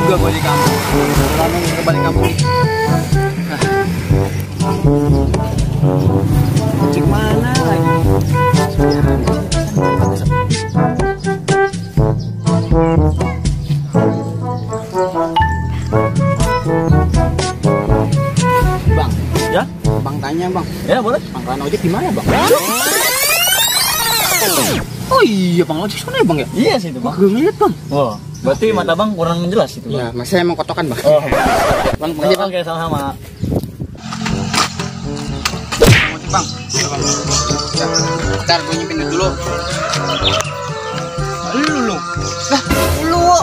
juga gua di kampung. Lama nggak balik kampung. Cek mana lagi? Bang, ya? Bang tanya bang. Ya boleh. Pangkalan ojek di mana bang? Oh iya bang ojek sana ya bang ya? Iya sih itu bang. Gue ngeliat bang. Oh, berarti mata bang kurang jelas itu bang. Ya, mas saya emang kotokan bang. Oh. Bang, makasih bang. Oke, sama-sama. Bang, bentar gue nyipin dulu. Lu lah, lu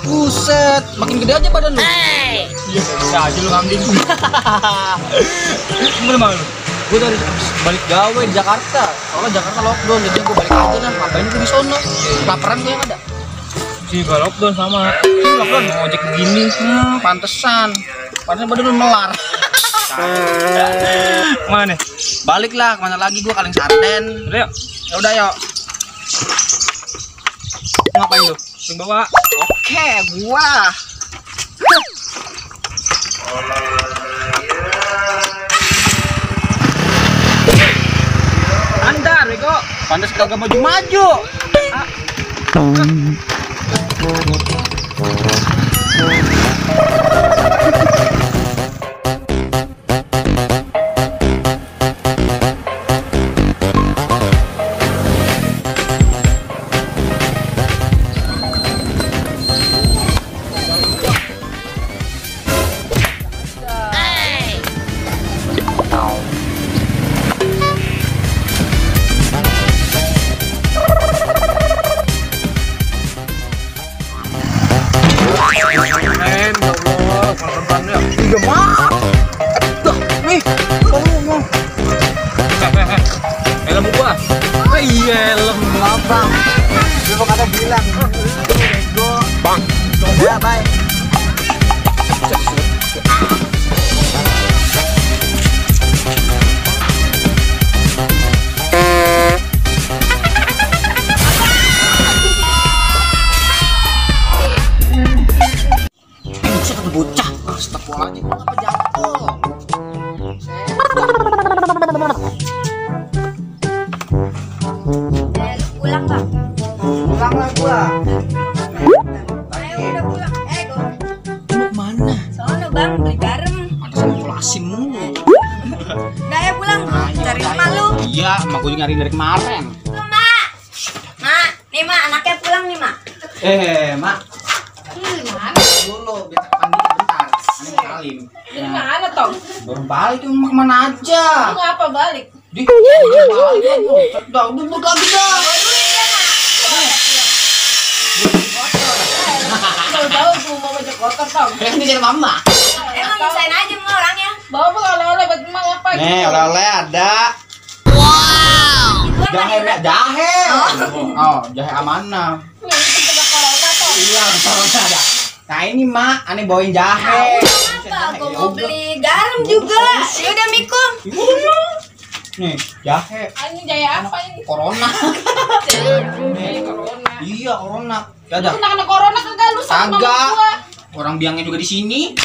buset, makin gede aja badan lu. Iya, bisa aja lu ngambing. Gimana bang lu? Gue dari balik gawe di Jakarta. Soalnya Jakarta lockdown, jadi gue balik aja lah. Ngapain gue di sono? Laparan gue yang ada. Sih gak lockdown sama. Lockdown ojek begini. Pantesan. Pantesan badan lu melar. Mana nih? Balik lah, kemana lagi gua Kaleng Sarden. Udah yuk. Ya udah yuk. Ngapain lu? Yang bawa. Oke, gua. Anda, Rego. Pantes kagak maju-maju. Helm gua. Oh iya, helm abang. Dia mau kata bilang. Go. Bang. Ya, bye. Bisa kata bocah. Astagfirullahaladzim, kenapa jatuh? Pulang bang. Pulang lah gua. Ayo udah pulang. Go. Mau kemana? Soalnya bang beli garam. Ada sama pulasin mulu. Udah ya pulang. Cari emak lu. Iya, emak gua nyariin dari kemarin. Mak. Mak, nih mak anaknya pulang nih mak. Mak. Mana? Dulu, biar mandi bentar. Ini Salim. Ini mana Tom? Baru balik tuh emak kemana aja? Lu ngapa balik? Di balik lu. Udah lagi dah. Tahu-tahu gua mau baju kotor Tom. Ini dari mama. Emang nyusahin aja mah orangnya. Bawa oleh-oleh buat emak apa gitu? Nih, oleh-oleh ada. Jahe, jahe. Oh, jahe amanah. Iya, corona ada. Nah ini mak, aneh bawain jahe. Kenapa? Gua mau beli garam juga. Ya udah Mikum. Nih, jahe. Ini jaya apa ini? Corona. Corona. Iya, corona. Ya udah. Kena corona kagak lu sama Kagak. gua. Orang biangnya juga di sini.